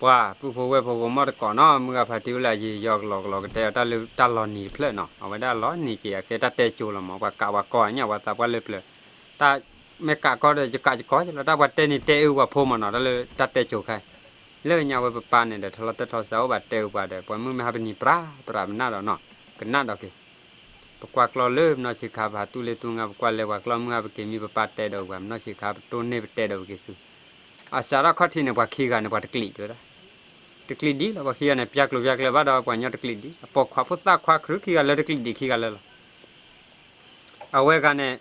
ပှၤပုၢ်ဖိဝဲၢ်ဖိ ဂီၤမီၢ်တကိးနီၤ, မုၢ်ဂၤဖးတံၢ်အိၣ်လၢအယံာ်ယီၤကလီကလီ ကတဲအီၤတၢ်လၢတၢ်လီၤနံၤတဖျၢၣ်နီၤ, အဝဲဒၣ်လီၤနံၤက့ၤအကဲတၢ်တဲကိၤလီၤမး, ပှၤကးပှၤကီၢ်ညၣ်ပှၤသးပှၢ်လၢပျၢၤ, တၢ်မ့ၢ်ကးကီၢ်ဒီး ယကးယကီၢ်ယလီၤ, တၢ်ပှၤတဲန့ၣ်တဲအုးပှၤဖိမးနီၤ, တၢ်လၢတၢ်တဲကိၤခဲ, လၢညါဝဲပပၢ်န့ၣ်ဒီး ထီလီၤတၢၢ်ထီစးအိၣ်ဘၣ်တဲအုးပှၤဒီး ပှၤမုၣ်မ့ၢ်ဟးပနံၤပြးပြးပနၢ်ဒီးနီၤ, ကနၣ်ဒီးက့ၤ ပကွၢ်ကျီၢ်လၢပနီၢ်ဆံးခါ ပဟးတူၢ်လ့တူၢ်ငါ ပကွၢ်လဲၤပှၤကျီၢ်မုၢ်ဂၤ ပက့ၤမံပပၢ်တဲဒီးပှၤ ပနီၢ်ဆံးခါ ပတိၢ်န့ၢ်ပတဲဒီးပက့ၤဆူ, အစးထီၣ်ခီၣ်ထံးန့ၣ် ပှၤခံဂၤန့ၣ် ပှၤတကျံးတဲဝဲဒၣ်, တကျံးဒံးလီၤ, ပှၤခံဂၤန့ၣ် ပျၢ်ကျိၤပျၢ်ကျဲဘၣ်ဒီး ပှၤညီတကျံးဒံး, အပိာ်ခွါဖိသၣ်ခွါ ခရူၣ်ခံဂၤလၢတကျံးဒံးခံဂၤလၢလီၤ. အဝဲဂၤန့ၣ်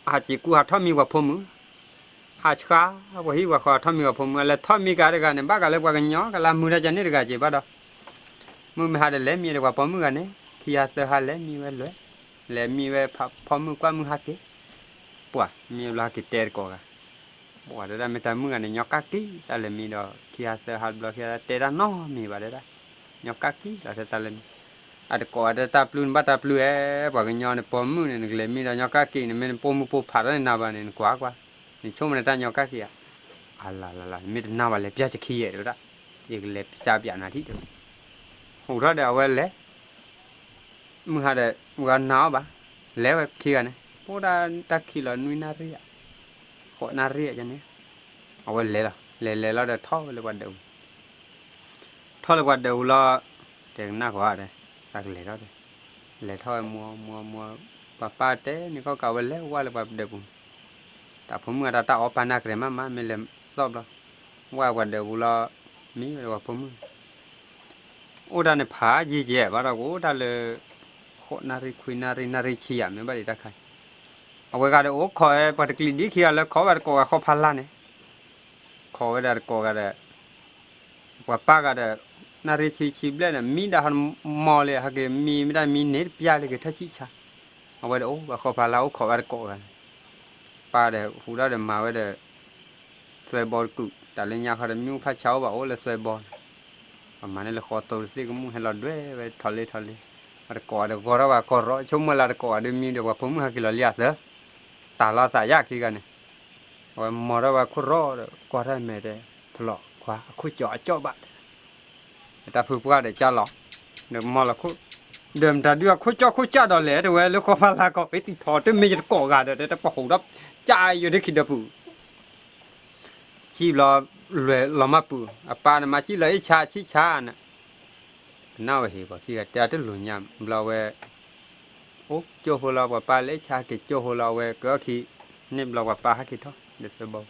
ဟးစံးကူၣ်ဟးထီၣ်မံပှၤဖိမုၣ်, ဟးဆှါ ပှၤဟံၣ်ပှၤဃီဟးထီၣ်မံပှၤဖိမုၣ်, လဲၤထီၣ်မံကၤတဂၤန့ၣ် ဘၣ်ကးလၢပှၤကညီကလါမုၢ်တၢ်ကန့ၣ်တဂၤက့ၤဘၣ်ဒီး မုၢ်မ့ၢ်ဟါဒီးလဲၤမံဒီးပှၤပိာ်မုၣ်ဂၤန့ၣ် ခံဟါသၢဟါလဲၤမံဝဲလွဲၢ်, လဲၤမံဝဲဖးဖီမုၢ်ကွၢ်မုၢ်ဟါက့ၤ, ပှၤမံဘျီဟဲက့ၤတဲတကိးဂၤ, ပှၤတဲဒၣ်မ့ၢ်တၢ်မုၣ်ဂၤန့ၣ် ညီကၢ်က့ၤတၢ်လဲၤမံဒီး ခံဟါသၢဟါတဘျီခံဟါတဲတၢ်နီတမံၤဘၣ်တဲဒၣ်, ညီကၢ်က့ၤလီၤတဲတၢ်လဲၤမံ, အတကိးဂၤတဲတၢ်ပျုၢ်န့ၣ်ဘၣ်တၢ်ပျုၢ်ဧါ, ပှၤကညီန့ၣ်ပိာ်မုၣ်န့ၣ် နကလဲၤမံဒီးညီကၢ်က့ၤန့ၣ် မ့ၢ်နပိာ်မုၣ်ပိာ်ဖးထီၣ်န့ၣ်နၤဘၣ်န့ၣ် နကွၢ်ကွၢ်, နဆိကမိၣ်န့ၣ်တၢ်ညီကၢ်က့ၤဧါ, အလၤလၤလၤ မ့ၢ်တနာ်ဘၣ်လဲၤပျၢ်စခံယဲၢ်တဲဝဲဒၣ်, ယကလဲၤစါပျၢ်နၤထံၣ်တဲဝဲ, ဟူးထီၣ်ဒီးအဝဲလဲၤ မုၢ်ဟါဒီး မုၢ်ဂၤနာ်အီၤဘၣ်, လဲၤဝဲခံဂၤန့ၣ် အိၣ်ဒၣ်တၢ်ခံးလီၤနွံနၣ်ရံၣ်ဧါ, ဃိးနၣ်ရံၣ်ဧါန့ၣ်, အဝဲလဲၤလီၤ လဲၤလဲၤလီၤဒီးထီၣ်ဝဲလၢပှၤဒၢးပူၤ, ထီၣ်လၢပှၤဒၢးပူၤလီၤ, တဲကနၣ်ကွၢ်ဒီး တၢ်ကလဲၤထီၣ်ဒီး, လဲၤထီၣ်ဝဲမွၤမွၤမွၤ, ပှၤပၢ်တဲန့ၣ်ခီကးဝဲလဲၤဝဲလၢပှၤဒၢးပူၤ, တၢ်ဖိမုၣ်အတၢ်တၢ်အီပာ်နၢ်ကရဲၤမးမး မ့ၢ်လဲၤသီၣ်ဘျီ, ဝဲပှၤဒၢးပူၤလီၤ, မံဝဲပှၤဖိမုၣ် အိၣ်ဒၣ်န့ၣ်ဖးယံာ်ကဲဘၣ်ဒီး ကအိၣ်ဒၣ်လၢ ဃိးနၣ်ရံၣ်ခွံနၣ်ရံၣ် နၣ်ရံၣ်ဆံယၤ မ့ၢ်ဘၣ်ဒံးတၢ်ခါ, အဝဲဂၤဒီးအိၣ်ခိးဝဲ ပှၤတကျံးဒံးခံဂၤလၢခိးဝဲတကိးဂၤဃီဖးလါန့ၣ်, ခိးဝဲဒၣ်တကိးဂၤဒီး ပှၤပၢ်ဂၤဒီး နၣ်ရံၣ်ဆံဆံဘျဲၣ်န့ၣ် မံဒၣ်ဟီမီၢ်လံ ဟဲက့ၤမံမ့ၢ်တၢ်မံန့ၣ်တပျၢ်လံ က့ၤထၢၣ်ဆံၣ်ဆါ, အဝဲဒီးအိၣ်ဝဲဃီဖးလါ အိၣ်ခိးဝဲတကိးဂၤန့ၣ်, ပၢ်ဒီးဟူးထီၣ်ဒီးမၤဝဲဒီး သွဲဘီတကုာ် တၢ်လၢညါခီဒီး မ့ၣ်အူဖးဆါအိၣ်ဘၣ်အိၣ်လၢသွဲဘီန့ၣ်, ပှၤမၤန့ၢ်လၢဃီသိတသ့ၣ်ကမူၣ် ဟဲလီၤဒွဲၣ်ဝဲထီလ့ထီလ့, ပှၤတကိးဂၤဒီးဂီၤထီၣ်ဝဲခိၣ်ရီ ဆိကမိၣ်လၢတကိးဂၤဒုးမံဒီး ပှၤဖိမုၣ်ဟဲက့ၤလီၤလံအသၢ, တၢ်လီၤသးယၢ်ခံဂၤန့ၣ်, အဝဲမီၤထီၣ်ဝဲခိၣ်ရီဒီး ကွၢ်ထီၣ်မဲာ်တဲ, ဖျိးခွါ အခိၣ်ကၠီအကၠီၣ်ဘၣ် တၢ်ဖုပှၢ်ဒီးကၢ်လီၤ, ဒီးမီၤလီၤခိၣ်, ဒီးမတၤဒုးအခိၣ်ကၠီၣ်ခိၣ်ကၠၣ်ဒီးလဲၣ် တဲဝဲလၢဃီဖးလါကီး ပတံထီ တမ့ၢ်ယတကိးဂၤဒီး တဲတပဟူးဒီး ကၢ်ယိၤဒ်ခံဒီပုၢ်, စံၣ်ဘျီ လွဲၢ်လီၤမၢ်ပုၢ် အပၢ်န့ၣ်မၤစံၣ်လီၤအ့ၣ်ဆါဆံၣ်ဆါန့ၣ်, ကနၣ်ဝဲဟ့ၣ်ပှၤခံဂၤတဲအတလိၣ်ညါဘျီဝဲ, အိၣ်ကၠိဖိလီၤ ပှၤပၢ်လၢအ့ၣ်ဆါဟဲက့ၤကၠိဖိလီၤ အဝဲကၢအီၣ်ခံ, န့ၣ်ဘျီပှၤပၢ်ဟဲက့ၤထီၣ်ဒီးသဘီ,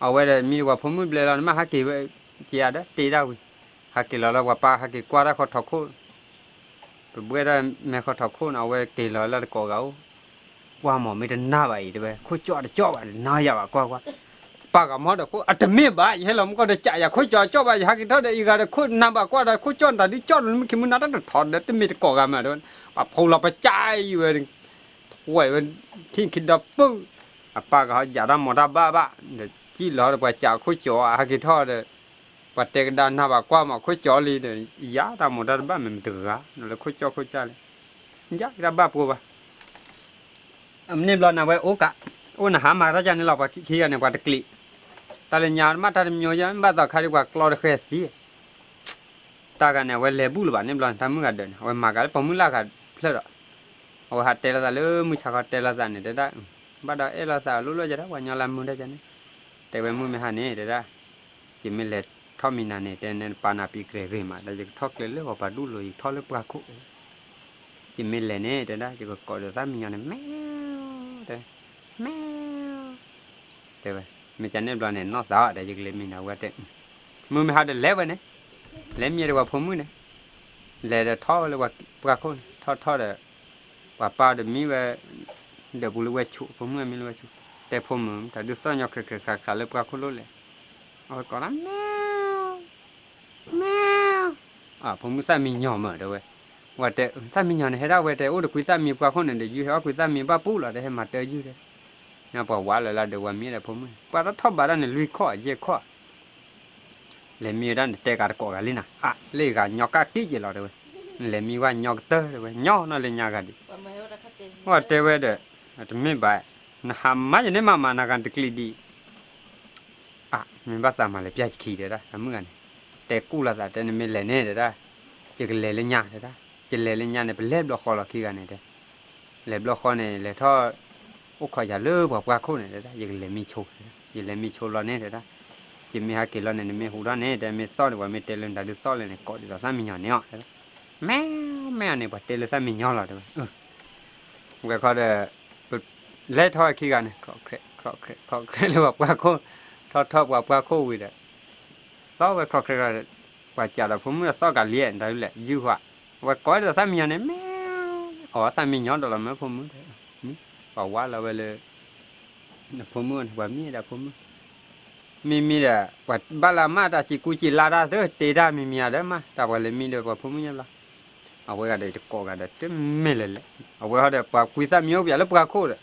အဝဲဒီးမံဒီးပှၤဖိမုၣ်ဘျဲလီၤ နမ့ၢ်ဟဲက့ၤဝဲ, က့ၤအါဒီးတ့ဒၣ်ဝံၤ, ဟဲက့ၤလီၤလၢပှၤပၢ်ဟဲက့ၤကွၢ်တၢ်ဃီထီခိၣ် ပဘှဲၣ်ဒၣ်မဲာ်ဃီထီခိၣ်န့ၣ် အဝဲက့ၤလီၤလၢတကိးဂၤအိၣ်, ကွၢ်မီၤမ့ၢ်တနါဘၣ်အံၤတဲဝဲ ခိၣ်ကၠီၣ်တကၠီၣ်ဘၣ်တနါယၤဘၣ်ကွၢ်ကွၢ်, ပၢ်ဂၤမီၤဒီးခိၣ် အတမ့ၢ်ဘၣ် ယဟဲလီၤမူကီၢ်ဒီးကၠးယၤခိၣ်ကၠီၣ်ကၠီၣ်ဘၣ် ယဟဲက့ၤထီၣ်ဒီးအံၤဂၤဒီးခိၣ်နါဘၣ်ကွၢ်ဒီးခိၣ်ကၠီၣ်နတၢ်ဒုးကၠီၣ်ဒီးမုၢ်ခံမုၢ်နၤတၢ်တထီဒီးတမ့ၢ်တကိးဂၤမးဒီး, ပှၤဖိလီၤပကၠးအံၤဝဲ ဝဲဝဲ ထံၣ်ခံဒီပုၢ်, အပၢ်ကဟီယၤတၢ်မီၤတၢ်ဘၣ်ဘၣ်, ဒီးစံၣ်လီၤဒီးပှၤကၠးခိၣ်ကၠီၣ်အဟဲက့ၤထီၣ်ဒီး, ပှၤတဲကဒါနၤဘၣ်ကွၢ်မီၤခိၣ်ကၠီၣ်လံဒီး, ယၤတၢ်မီၤတၢ်တဘၣ်မ့ၢ်မတဂၤ, လၢခိၣ်ကၠီၣ်ခိၣ်ကၠၢ်လံ, ယၤတၢ်ဘၣ်ပှိၤဘၣ် အမ့ၢ်ဘျီန့ၣ်ဝဲအိၣ်ကး, အိၣ်နဟါမၤတၢ်ယၤန့ၣ်လီၤ ပှၤခံဂၤန့ၣ် ပှၤတကျံး, တၢ်လၢညါမ့ၢ်တၢ်တမံၤယါ ဘၣ်သီခါဒ်ပှၤကျီတဃဲသံ, တၢ်ဂၤန့ၣ် အဝဲလဲၤဘူၣ်လၢၤဘၣ်န့ၣ်ဘျီန့ၣ် တၢ်မုၣ်ဂၤဒၢးန့ၣ် အဝဲမၤကၤလၢပိာ်မုၣ်လၢဂၤဖျၢၣ်ဒီး, အဝဲဟးတဲလိာ်သးလၢမုၢ်ဆါခီတဲလိာ်သးန့ၣ် တဲဒၣ်, ဘၣ်ဒီးအဲၣ်လိာ်သးလိၣ်လိၣ်ယၤဒီး ပှၤညီလၢမုၢ်တၢ်ယၤန့ၣ်, တဲဝဲမုၢ်မ့ၢ်ဟါန့ၣ် တဲဒၣ်, ယမ့ၢ်လဲၤထီၣ်မံနၤန့ၣ် တဲနဲနပာ်နၤပံၤကြဲၤဂ့ၤမး ဒီးယကထီၣ်ကျဲလၢဂီၤပာ်ဒူၣ်လိာ် ယကထီၣ်လၢပှၢ်ခိၣ် ယမ့ၢ်လဲၤန့ၣ် တဲဒၣ် ယကကိးဒီးသၣ်မံညီၤန့ၣ် မ့ၢ်, တဲ, မ့ၢ်, တဲဝဲ, မ့ၢ်ကန့ၣ်ဘျီန့ၣ် နီၢ်သးဒီး ယကလဲၤမံနၤဝဲတဲ, မုၢ်မ့ၢ်ဟါဒီးလဲၤဝဲန့ၣ်, လဲၤမံဒီးပှၤဖိမုၣ်န့ၣ်, လဲၤဒီးထီၣ်ဝဲလၢပှၢ်ခိၣ်န့ၣ် ထီၣ်ထီၣ်ဒီး, ပှၤပၢ်ဒီးမံဝဲ, ဒီးပူၤလၢဝဲဆူၣ် ဖိမုၣ်မံလၢဝဲဆူၣ်, တဲဖိမုၣ် တၢ်ဒုးသီၣ်ညီခရံးခရံးခရံးခရံးလၢပှၢ်ခိၣ်လိၣ်လဲၣ်, အဝဲကိးလၢ မ့ၢ် မ့ၢ်, ဖိမုၣ်သၣ်မံညီၤမးတဲဝဲ, ဝဲတဲ, သၣ်မံညီၤန့ၣ် ဟဲဒၣ်ဝဲတဲ အိၣ်ဒီးကွံသၣ်မံပှၢ်ခိၣ်န့ၣ်ဒီး ယုၢ်ဟဲအီၣ်ကွံသၣ်မံဘၣ်ပူၣ်လီၤ တဲဟဲမၤတၢ်ယုၢ်တဲ, ညါပှၤဝးလၢလၢဒီးဝဲမံဒီးဖိမုၣ်, ပှၤတထီၣ်ဘးဒၣ်န့ၣ် လွံၢ်ခီၣ်ယဲၢ်ခီၣ် လဲၤမံဝဲဒၣ်န့ၣ် တဲကးတကိးဂၤလံနၤ, အါ လၢဂၤညီကၢ်က့ၣ်က့ၤလီၤတဲဝဲ, လဲၤမံဝဲညီကတၢၢ်တဲဝဲ ညီနီၢ်လၢညါဂၤဒံး, ဝဲတဲဝဲဒီး, တမ့ၢ်ဘၣ်, နဟးမၤယန့ၢ်မၤမၤနၤဂၤတကျံးဒံး, အါ မ့ၢ်ဘၣ်သးမၤလဲၤပျၢ်ယခံတဲဒၣ် အမုၣ်ဂၤန့ၣ်, တဲကူၣ်လီၤသးတဲ နမ့ၢ်လဲၤန့ၣ်တဲဒၣ်, ယကလဲၤလၢညါတဲဒၣ်, ယလဲၤလၢညါန့ၣ် ပလဲၤဘျီဃီလီၤခံဂၤန့ၣ်တဲ, လဲၤဘျီဃီန့ၣ် လဲၤထီၣ် အိၣ်ခိးယၤလၢပှၤပှၢ်ခိၣ်န့ၣ်တဲဒၣ်, ယကလဲၤမံဆိ, ယလဲၤမံဆိလီၤန့ၣ်တဲဒၣ်, ယမ့ၢ်ဟဲက့ၤလီၤန့ၣ် နမ့ၢ်ဟူးထီၣ်န့ၣ် တဲမ့ၢ်သီၣ်န့ၣ် ပှၤမ့ၢ်တဲလၢနတၢ်ဒုးသီၣ်လဲၣ်န့ၣ် ကိးဒ်သိးသၣ်မံညီၤန့ၣ်အီၤတဲဒၣ်, မ့ၢ်မ့ၢ်အီၤန့ၣ် ပှၤတဲလၢသၣ်မံညီၤလီၤတဲဝဲ ဝဲခီဒီး ပလဲၤထီၣ်ဝဲခံဂၤန့ၣ် ခီၣ်ခရဲး ခီၣ်ခရဲး ခီၣ်ခရဲးလၢပှၤပှၢ်ခိၣ်, ထီၣ်ထီၣ်ပှၤပှၢ်ခိၣ်ဝံၤဒီး သီၣ်ဝဲခီၣ်ခရဲးဒီး ပှၤစံးဒီးဖိမုၣ်ဒီး သီၣ်ကးလံ တၢ်လဲၣ် ယုၢ်ဟွး, အဝဲကိးဒ်သိးသၣ်မံညီၤန့ၣ် မ့ၢ်အီၤသၣ်မံညီၤဒီးလီၤ မ့ၢ်ဖိမုၣ်တဲ, ပှၤဝါလီၤဝဲလၢ နဖိမုၣ်န့ၣ် ပှၤမံဒီးဖိမုၣ်, မံမံဒီး ပှၤဘၣ်လၢမၢ်တၢ်စံးကူစံးလါတၢ်သၢ တ့တၢ်မံမံဧါဒီးမၢ် တၢ်ပှၤလဲၤမံဒီးပှၤဖိမုၣ်ညါဘျီ, အဝဲဂၤဒီးတကိးဂၤဒီးတမ့ၢ်လၢၤလဲၣ်, အဝဲဟီဒီးပှၤကွံသၣ်မံအိၣ်ပယၤလၢပှၢ်ခိၣ်ဒီး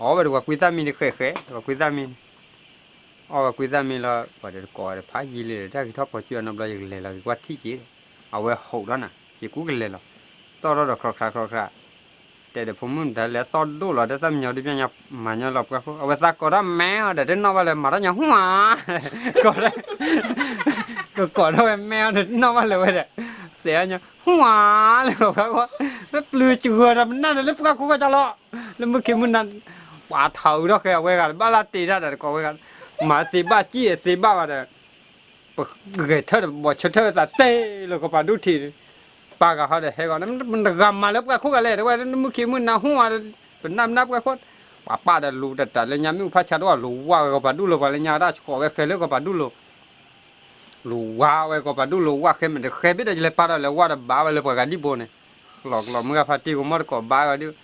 အီၣ်ဝဲဒီးပှၤကွံသၣ်မံတဃဲးဃဲး ပှၤကွံသၣ်မံန့ၣ်, အီၣ်ဝဲကွံသၣ်မံလီၤ ပှၤဒီးတကိးဂၤဒီးဖးယံာ်လံဒီး တၢ်က့ၤထီၣ်ပိာ်စုအနီတဘျီ ယကလဲၤလီၤက့ၤကွၢ်ထံၣ်က့ၤ, အဝဲဟိးဒီးနၤ စံးကူကလဲၤလီၤ, သီၣ်ထီၣ်ဒီးခီၣ်ခရဲးခီၣ်ခရဲး တဲဒီးဖိမုၣ်တၢ်လဲၤသီၣ်ဒိၣ်လီၤ တၢ်သၣ်မံညီၤဒုးပျၢ်ညါ မၤညီလီၤပှၢ်ခိၣ် အဝဲသးကိးထီၣ်မ့ၢ်အီၤဒီးတနီၣ်ဘၣ်လၢၤ မၤထီၣ်ညါ ဟူၣ်ဧါ, ကိးထီၣ် ကကိးထီၣ်ဝဲမ့ၢ်အီၤဒီးတနီၣ်ဘၣ်လၢၤဝဲဒီး သဲးအီၣ်ညါ ဟူၣ်ဧါလၢပှၢ်ခိၣ်, မ့ၢ်ပျုၤစှၤဒီးပနၢ်ဒီးလၢပှၢ်ခိၣ်ကီၢ်ကၢ်လီၤ, လၢမုၢ်ခံမုၢ်နၤ ပှၤထီၣ်အုးထီၣ်ဃဲအဝဲဂၤ ဘၣ်လၢတ့တၢ်ဒီးတကိးဝဲဂၤ, မၤသ့ဘၣ်စံၣ်သ့ဘၣ်ဘၣ်ဒီး ပဂဲၤထၢၣ်ဒီးဘီၣ်ဆၢထၢၣ်သးတဲလၢကပၤဒူၣ်ထံး, ပၢ်ဂၤဟီဒီးဟဲဂီၤ နတဂၤမၤလၢပှၢ်ခိၣ်ဂၤလဲၣ် တဲဝဲ နမုၢ်ခံမုၢ်နၤဟူၣ်ဧါ, ပနၢ်ပနၢ်ပှၢ်ခိၣ်, ပှၤပၢ်ဒီးလူၤတတးလၢညါမ့ၣ်အူဖးဆါဒီး လူၤဝါဝဲကပၤဒူၣ်လိၤပှၤလၢညါတၢ်ဆှီးဝဲဃဲလၢကပၤဒူၣ်လိၤ လူၤဝါဝဲကပၤဒူၣ်လိၤဝါဃဲမ့ၢ်တဃဲဘ့ၣ်ဒီး ယလဲၤပာ်ဒီးလဲၤဝါဒီးဘၣ်ဝဲလၢပှၤဂၤဒံၣ်ဘိန့ၣ်, လီၤကလီၤမုၢ်ဂၤဖါတံၢ်ကမီၢ်တကိးဘၣ်ဝဲဒီး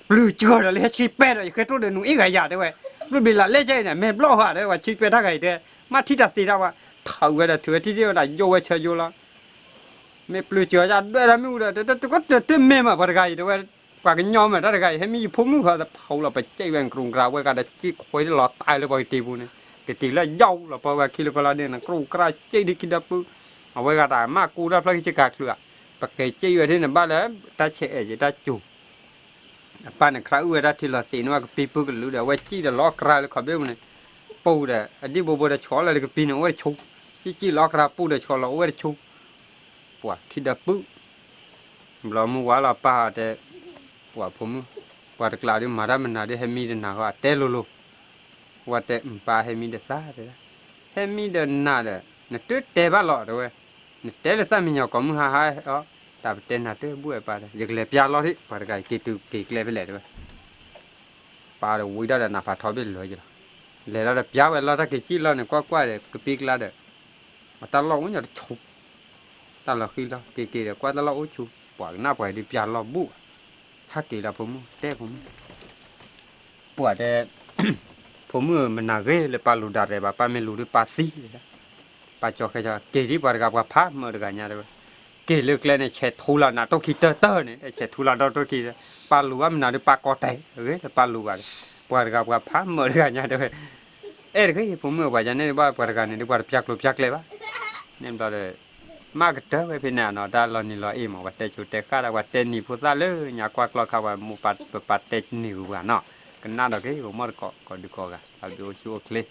ပျုၤစှၤဒီးလၢဟဲဆံပဲဒီး ယဃဲတိၢ်ဒီးနူၤအ့ၣ်ဂၤယၤတဲဝဲ, ပျုၤဘ့ၣ်လးလဲကဲအံၤန့ၣ် မဲာ်ဘျီၣ်ဟးတဲဝဲ ဆံပဲတၢ်ဂၤအံၤတဲ, မ့ၢ်ထံၣ်တၢ်သ့တၢ်ဝဲ, ထးဝဲဒီးထုးဝဲထံၣ်ထံၣ်ဝဲဒၣ် ယိၣ်ဝဲဆၢယိလီၤ မ့ၢ်ပျုၤစှၤယဒွဲၣ်တၢ်မ့ၣ်အူဒီး တတတမ့ၢ်မး ပှၤတဂၤအံၤတဲဝဲ, ပှၤကညီမ့ၢ်တၢ်တဂၤအံၤ ဟဲမံယဖိမုၣ်ဃီ သဖီလီၤ ပစံးဝဲကရူၢ်ကရၢဝဲဂၤဒီး စံးခွဲးလီၤတၢ်လၢပှၤကတ့ၤပူၤန့ၣ်, ကတ့ၤလၢယီၢ်လီၤပှၤဝဲခံလၢပလီၢ်ဒ့န့ၣ် ကရူၢ်ကရၢစံးဒ်ခံဒီပုၢ်, အဝဲဂၤတၢ်မၤကူတၢ်ဖျၢၣ်ခံစ့ၢ်ကီးချုးဧါ, ပကဲစံးဝဲဒ်န့ၣ်ဘၣ်လၢ တၢ်ဆဲးအဲၣ်က့ၤတၢ်စူၤ အပၢ်န့ၣ် ခရးအုၣ်ဝဲတၢ်ထံလီၤသ့ၣ်န့ၣ် ဝဲကပံၤပုၢ်ကလုာ်ဒီး အဝဲစံၣ်ဒီးလီၤကရၢလၢခီၣ်ဘ့ၣ်ပူၤန့ၣ်, ပူၤဒီး အဒံၣ်ဘိဘိဒီးဆီလီၤလၢကပံၤန့ၣ် အိၣ်ဝဲတဆူ, စံၣ်စံၣ်လီၤကရၢပူၤဒီးဆီလီၤ အိၣ်ဝဲတဆူ, ပှၤခံဒီပုၢ်, ဘျီမုၢ်ဝါလီၤပၢ်တဲ, ပှၤဖိမုၣ်, ပှၤတကျးဒုးမၤတၢ်မနုၤဒုး ဟဲမံတနၤဃီ အတဲလိၤလိၤ, ဝဲတဲ ပၢ်ဟဲမံဒီးသးတဲဒၣ်, ဟဲမံဒီးနၤဒီး နတတဲဘၣ်လီၤတဲဝဲ, နတဲလၢသၣ်မံညီၤကိးမုၢ်ဟါဟါအီၤ, တၢ်ပတဲနၤတဘူၣ်ဝဲပၢ်ဒီး ယကလဲၤပျၢ်လီၤထံၣ် ပှၤတဂၤအံၤက့ၤတုၤက့ၤကျဲဖဲလဲၣ်တဲဝဲ, ပၢ်ဒီးဝံၤဒၣ်ဒီးနၢ်ဖးထီဘ့ၣ်လၢာ်က့ၤလီၤ, လဲၤလီၤဒီးပျၢ်ဝဲလီၤတၢ်က့ၤစံၣ်လီၤန့ၣ် ကွၢ်ကွၢ်ဒီး ကပံၤကျါဒီး အတၢ်လီၢ်အိၣ်ညီတဆူ, တၢ်လီၢ်ဃံလီၤ က့ၤက့ၤဒီးကွၢ်တၢ်လီၢ်အိၣ်ဆူ, ပှၤကနၣ်ပှၤဒုးပျၢ်လီၤဘူၣ်ဘၣ်, ဟဲက့ၤလီၤဖိမုၣ် တဲဖိမုၣ် ပှၤတဲ, ဖိမုၣ်ဧၢ မနၤဂ့ၤလၢပၢ်လူၤဒၣ်တဲဘၣ် ပၢ်မ့ၢ်လူၤဒုးပၢ်သံ, ပၢ်ကၠီဃဲကၠီ က့ၤဒ်ပှၤတဂၤပှၤဖးမၢတဂၤညါတဲဝဲ, က့ၤလၢကျဲန့ၣ် ဆဲးထူလီၤနးတိၢ်ခံတၢၢ်တၢၢ်န့ၣ် ဆဲးထူလီၤဒီတိၢ်ခံဒီး ပၢ်လူၤဘၣ်မနၤဒုးပၢ်ကီတဲာ်ဂ့ၤလၢပၢ်လူၤဘၣ်ဒီး ပှၤတဂၤပှၤဖးမၢတဂၤညါတဲဝဲ, အဲၣ်တဂ့ၤ ဖိမုၣ်ဧၢ ပှၤယၤန့ၣ်ဘၣ် ပှၤတဂၤန့ၣ်ဒုးပှၤတပျၢ်ကျိၤပျၢ်ကျဲဘၣ်, န့ၣ်ဘျီဒီး မ့ၢ်ကတၢၢ်ဝဲဖဲန့ၣ်နီၤ တၢ်လီၤနံၤလီၤအ့ၣ်မး ပှၤတဲကိၤတဲဃၣ်ဒီး ပှၤတဲနံၤဖိသၣ်လၢညါကွၢ်ကျီခါ ပှၤမိၢ်ပၢ်ပပၢ်တဲနံၤဂုၤပှၤနီၤ, ကနၣ်ဒီးက့ၤ ဂီၤမီၢ်တကိးကိးဒုးကိးဂၤ အဘျုးအိၣ်ဆူၣ်အိၣ်ချ့